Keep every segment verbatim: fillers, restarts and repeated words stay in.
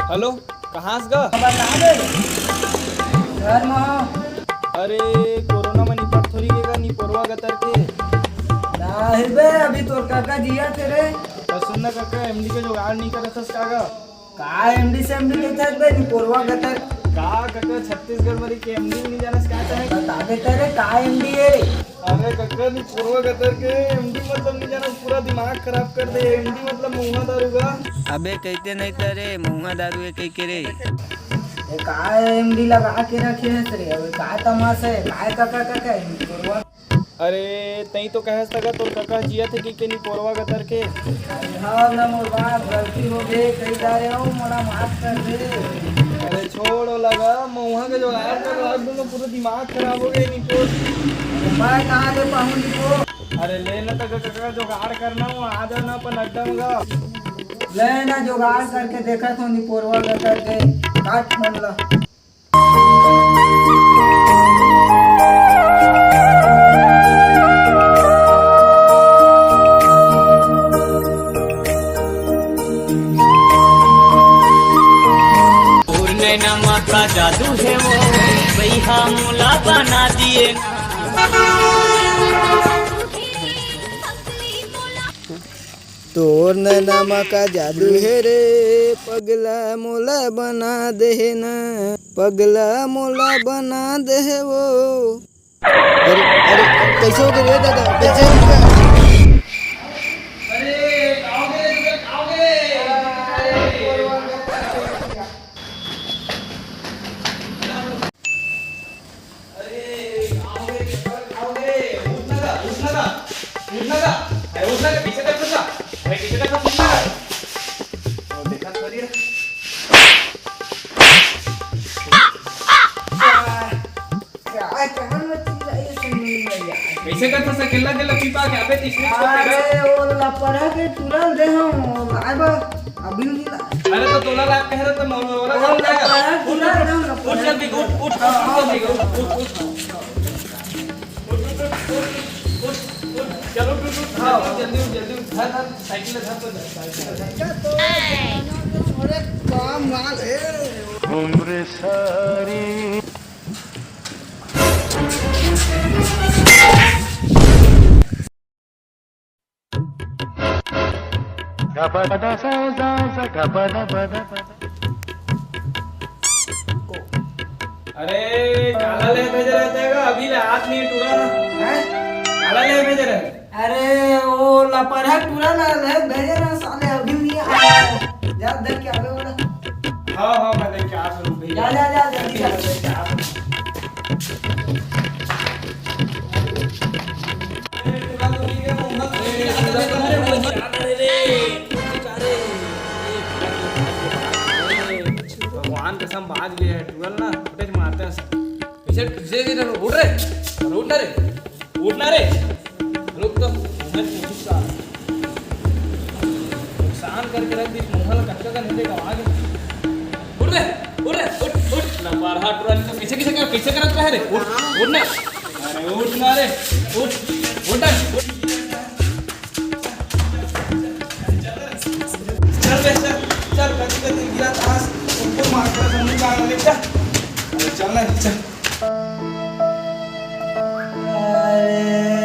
Hello, कहाँ हस गा? बता दे। घर म। अरे, कोरोना म निपट थोड़ी गे गा, निपोरवा गतर के। नाही बे, अभी तोर कका जियत हे रे। त सुन ना कका, एमडी के जुगाड़ नइ करत हस का गा? का एमडी सेमडी लेथस बे, निपोरवा गतर? का कका, छत्तीसगढ़ म रहिके एमडी नइ जानस का चाहे? बता दे त रे, का एमडी हे रे? अरे कका, निपोरवा गतर के एमडी मतलब नइ जानस, पूरा दिमाग खराब कर दे। एमडी मतलब महुआ दारू गा। अबे कहिते नहीं त रे, महुआ दारू हे कहिके रे। ए, का एमडी लगा के रखे हस रे? अबे का तमाशा हे? काय कका, कका, निपोरवा? अरे, तई तो कहस त गा तोर कका जियत हे कहिके निपोरवा गतर के। अरे हाँ ना मोर बाप, गलती हो गे, कहि डारे हँव, मोला माफ कर दे। अरे छोड़ ओला गा, महुआ के जुगाड़ कर, रात दिन में पूरा दिमाग खराब हो गे निपोर। मैं कहाँ ले पाहूँ निपोर? अरे ले ना त गा कका, जुगाड़ करना, वो आ जाना अपन अड्डा में गा। ले ना जुगाड़ करके देखत हँव निपोरवा गतर के, काट मन ला। तोर नैना म का जादू हे वो, बइहा मोला बना दिए ना। तोर नैना म का जादू हे रे, पगला मोला बना दे ना, पगला मोला बना दे वो। अरे, अरे, कैसे हो गे रे दादा? कैसे हो गे? अरे, का हो गे? चक्कर का हो गे? उठ ना गा, उठ ना गा, उठ ना गा। अरे, उठ ना गा, पीछे कर, उठ ना। अरे, पीछे कर, उठ ना गा। ओ, देखा तो नहीं रे। क्या, क्या, कहाँ में चीज आई है सुनने में यार? कैसे करता सा, अकेला, अकेला पी पा के? अबे, तीसरे छोड़ दे। अरे, वो लपड़ा के तुरंत दे हम, आए बा। अभी नहीं ला। अरे तो तोला लाग कह रहे तो मौला वाला वो काम क्या है? लपड़ा, उठ, पूरा उठ, एकदम लपड़ा। उठ जल्दी, उठ, उठ, उठ, उठ जल्दी, उठ, उठ, उठ, उठ। उठ, उठ, उठ, उठ, उठ, उठ, उठ। चलो, उठ, उठ, उठ, हाँ। जल्दी, जल्दी, जल्दी उठ, धर, धर, साइकिल धर, तो धर, साइकिल धर। अरे, काम माल है। उम्र सारी। अरे, काला ले भेजे रहते हैं, अभी ले हाथ नहीं टूरा। हैं? काला ले भेजे रहे। अरे, वो लपरहा टूरा ला ले भेजे रहे, साले अभी नहीं आया। जा देख के आवे वाला। हाँ, हाँ, मैं देख के आ सकूँ भैया। जा, जा, जा, जल्दी जा। देख के आ सकूँ। भगवान कसम बाज गए है, टूरा ला फुटेज मारते हैं। पीछे, पीछे भी ना, उठ रे, उठ ना रे, उठ ना रे, रुक तो, मैं पूछूंगा। नुकसान करके रख दी, मोहन कच्चा का नहीं देगा, आगे। उठ रे, उठ रे, उठ, उठ। लपरहा टूरा, नहीं तो पीछे, पीछे कर, पीछे करत रहे रे, उठ, उठ ना। अरे उठ ना रे, उठ, उठ ना, उठ। चल बे, चल, चल, कति, कति गिरा तास, ऊपर मार कर समझ आ ले, चल। अरे चल ना, चल। अरे,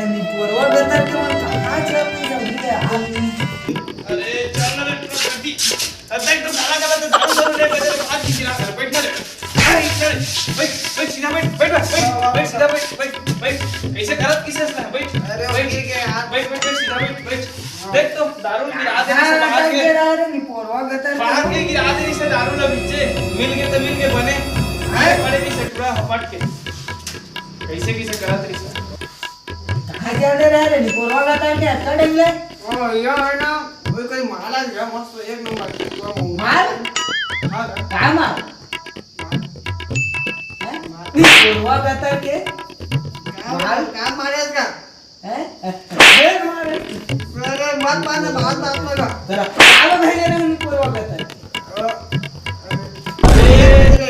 निपोरवा गतर के मन कहाँ चल रही जल्दी ले आ। अरे, चल ना रे, जल्दी। अब देख, तो साला गलत है, दारू, दारू ले, गतर के हाथ खींच रहा है, बैठ ना रे। अरे, चल, बैठ, बैठ, सीधा बैठ, बैठ, बैठ, बैठ, सीधा बैठ, बैठ, बैठ। कैसे गलत किसे से बैठ, अरे, बैठ, गिर गया यार। बैठ, बैठ, बैठ, सीधा बैठ, बैठ। देख तो, दारू गिरा दे, हाँ, इसे बाहर के। गिरा दे, निपोरवा गतर बाहर के। के गिरा दे, इसे दारू ना पीछे। मिल के तो मिल के बने। हैं? पड़े की सटुरा हपट के। कैसे, कैसे करत रही सर? कहाँ जाने रहे रे, निपोरवा गतर के अटका डंग ले? ओ, यो है ना, वही कोई माला गया, मस्त एक नंबर। माल? हाँ, हाँ। का माल? हैं? निपोरवा गतर के? का माल? माल? का मारे इसका? हैं? ये मारे। अरे मत मारना, बहुत बात लगा। तेरा पागल है ये ना, निपोरवा गतर। अरे,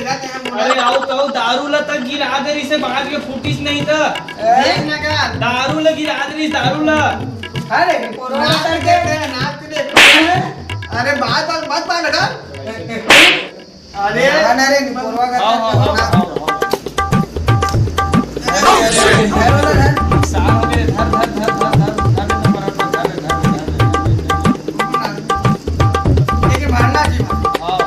अरे, आओ तो दारू ला तक गिरा दे, इसे बाहर के फूटिस नहीं था। देख ना का? दारू ला गिरा दे, दारू ला। अरे, निपोरवा गतर के। नाक के देख। अरे, बात, बात मत मार लगा। अरे, ना, ना रे, निपोरवा का हाँ, हाँ, हाँ, हाँ। धर वाला धर। साल हो गए, धर, धर, धर। लेके मारना जी। हाँ।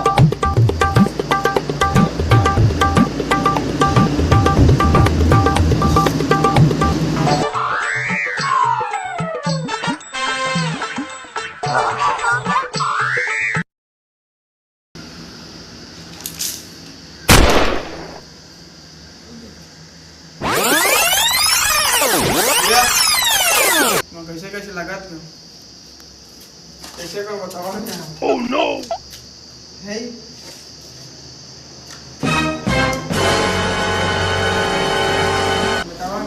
मैं कैसे कैसे लगात हूँ, कैसे का बतावा ना। Oh no! है। बतावा।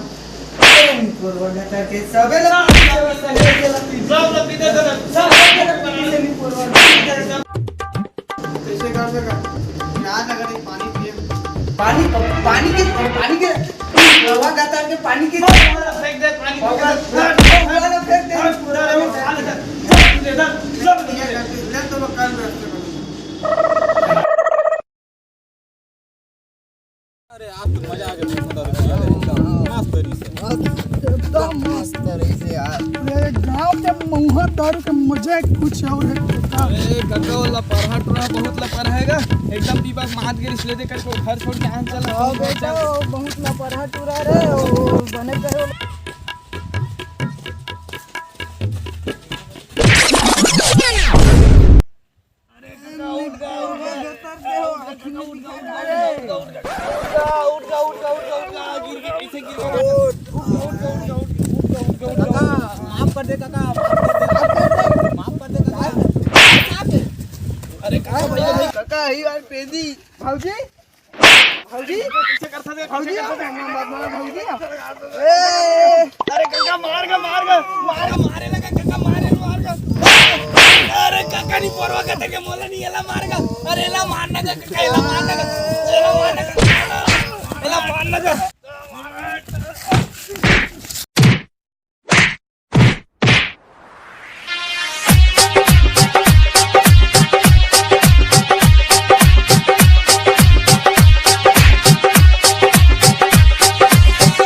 कैसे कर सका? यार, अगर एक पानी पिए। पानी, पानी के, पानी के, हवा का तार के पानी के। फेंक दे, पानी फेंक दे। पूरा फेंक दे। पूरा ले तो मैं कल बैठ के अरे, आज तो मजा आ गया, मजा आ गया, एकदम मस्त तरीके से। एकदम मस्त तरीके से यार। अरे, गांव के महुआ दारू के मजा कुछ और है। अरे, काका, वो लपरहा टूरा बहुत लपरहा है गा। एकदम पीपा के मात गिरिस ले देकर छोड़, घर छोड़ के यहाँ चल। हाँ, बेटा, वो बहुत लपरहा टूरा रे, वो बने कहे। काका, माफ कर दे काका, माफ कर दे, माफ कर दे काका। अरे काका, भैया, भाई, काका, ही यार, पेदी, भौजी, भौजी, कैसे करता दे, भौजी, कैसे करता दे? भौजी, ए, अरे काका, मार का, मार का, मार का, मारे लगा काका, मारे, मार का। अरे काका, नहीं परवा का, तेरे मोला नहीं, एला मार का। अरे एला मारना का, काका, एला मारना का, एला मारना का, एला मारना का।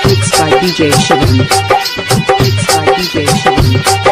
Mixed by D J Shivam. Mixed by D J Shivam.